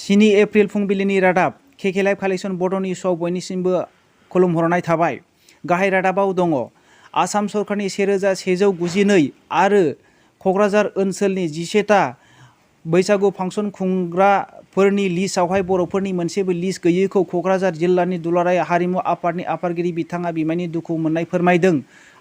7 April फुंबिलिनि रादाब KK live collection बड' निउसआव बयनिसिमबो खुलुमहरनाय थाबाय। गाहाय रादाबाव दङ आसाम सरकारनि 1192 आरो क'क्राझार ओनसोलनि 11टा बैसागु फांसन खुंग्राफोरनि लिस्टआवहाय बर'फोरनि मोनसेबो लिस्ट गैयैखौ क'क्राझार जिल्लानि दुलाराय हारिमु आफादनि आफादगिरि बिथाङा बिमायनि दुखु मोननाय फोरमायदों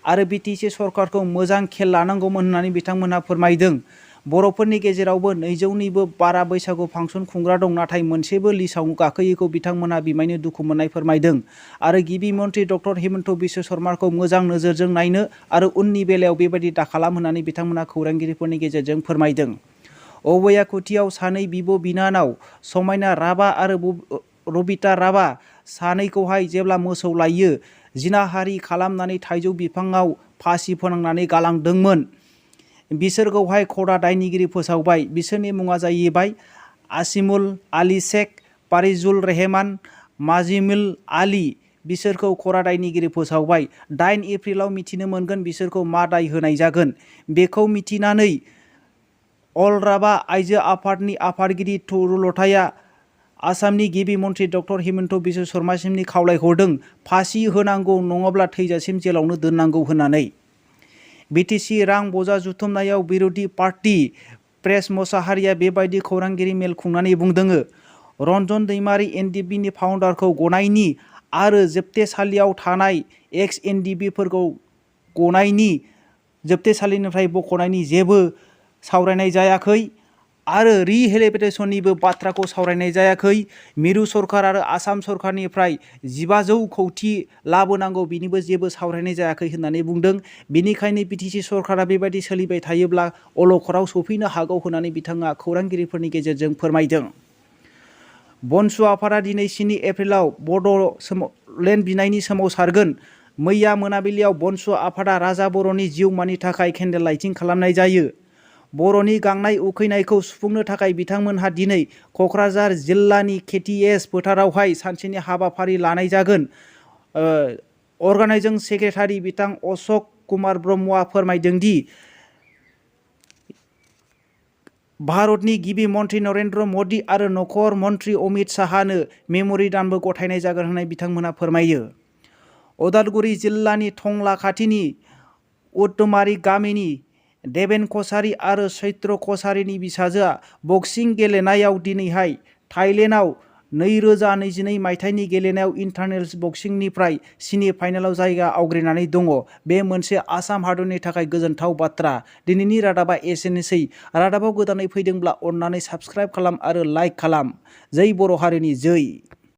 आरो बिटिसि सरकारखौ मोजां खेल लानांगौमोन होननानै बिथांमोनहा फोरमायदों। बर'फोरनि गेजेरावबो 200निबो बारा बैसागु फांसन खुंग्रा दं, नाथाय मोनसेबो लिस्टआव गाखोयैखौ बिथांमोनहा बिमायनो दुखु मोननाय फोरमायदों आरो गिबि मन्थ्रि डक्टर हिमन्त बिश्व शर्माखौ मोजां नोजोरजों नायनो आरो उननि बेलायाव बेबायदि दाखालाम होननानै बिथांमोनहा खौरांगिरिफोरनि गेजेरजों फोरमायदों। औवैयाकुटियाव सानै बिब' बिनानाव समायना राभा आरो रबिता राभा सानैखौहाय जेब्ला मोसौ लायो जिनाहारि खालामनानै थाइजौ बिफाङाव फासि फोनांनानै गालांदोंमोन, बिसोरखौहाय खदा दाइनिगिरि फोसावबाय। बिसोरनि मुङा जाहैबाय आसिमुल आली शेख, पारिजुल रेहमान, माजिमुल आली। बिसोरखौ खरा दायनिगिरि फोसावबाय। 8 एप्रिलाव मिथिनो मोनगोन बिसोरखौ मा दाय होनाय जागोन। बेखौ मिथिनानै अल राभा आइजो आफादनि आफादगिरि तुरुलताया आसामनि गिबि मन्थ्रि डक्टर हिमन्त बिश्व शर्मासिमनि खावलायहरदों फासि होनांगौ नङाब्ला थैजासिम जेलावनो दोननांगौ होननानै। बिटिसि रां बजा जुथुमनायाव बिरोधी पार्टी प्रेस मोसाहारिया बेबायदि खौरांगिरि मेल खुंनानै बुंदों। रन्जन दैमारी एनडिबिनि फाउन्डारखौ गनायनि आरो जोबथेसालियाव थानाय एक्स एनडिबिफोरखौ गनायनि जोबथेसालिनिफ्राय बख'नायनि जेबो सावरायनाय जायाखै आरो रिहेबिलिटेसननिबो बाथ्राखौ सावरायनाय जायाखै। मिरु सरकार आरो आसाम सरकारनिफ्राय 1500 कौटि लाबोनांगौ, बिनिबो जेबो सावरायनाय जायाखै होननानै बुंदों। बेनिखायनो बिटिसि सरकारा बेबायदि सोलिबाय थायोब्ला अलखदाव सफैनो हागौ होननानै बिथाङा खौरांगिरिफोरनि गेजेरजों फोरमायदों। बनसु आफादा दिनै 7 एप्रिलाव बड'लेण्ड बिनायनि सोमावसारगोन। मैया मोनाबिलियाव बनसु आफादा राजा बर'नि जिउमानि थाखाय केन्डेल लाइटिं खालामनाय जायो। बर'नि गांनाय उखैनायखौ सुफुंनो थाखाय बिथांमोनहा दिनै क'क्राझार जिल्लानि केटिएस फोथारावहाय सानसेनि हाबाफारि लानाय जागोन। अर्गानाइजिं सेक्रेटारि बिथां अशक कुमार ब्रह्मआ फोरमायदों दि भारतनि गिबि मन्थ्रि नरेन्द्र मदि आरो नखर मन्थ्रि अमित शाहनो मेम'रि दानबो गथायनाय जागोन होननानै बिथांमोनहा फोरमायो। उदालगुरि जिल्लानि टंला खाथिनि उदमारी गामिनि देबेन कछारी आरो चैत्र कछारीनि फिसाजोआ बक्सिं गेलेनायाव दिनैहाय थाइलेण्डआव 2022 मायथाइनि गेलेनायाव इन्टारनेशनेल बक्सिंनिफ्राय सेमि फाइनालाव जायगा आवग्रिनानै दङ। बे मोनसे आसाम हादरनि थाखाय गोजोनथाव बाथ्रा। दिनैनि रादाबा एसेनोसै। रादाबाव गोदानै फैदोंब्ला अन्नानै साबस्क्राइब खालाम आरो लाइक खालाम। जै बर' हारिनि जै।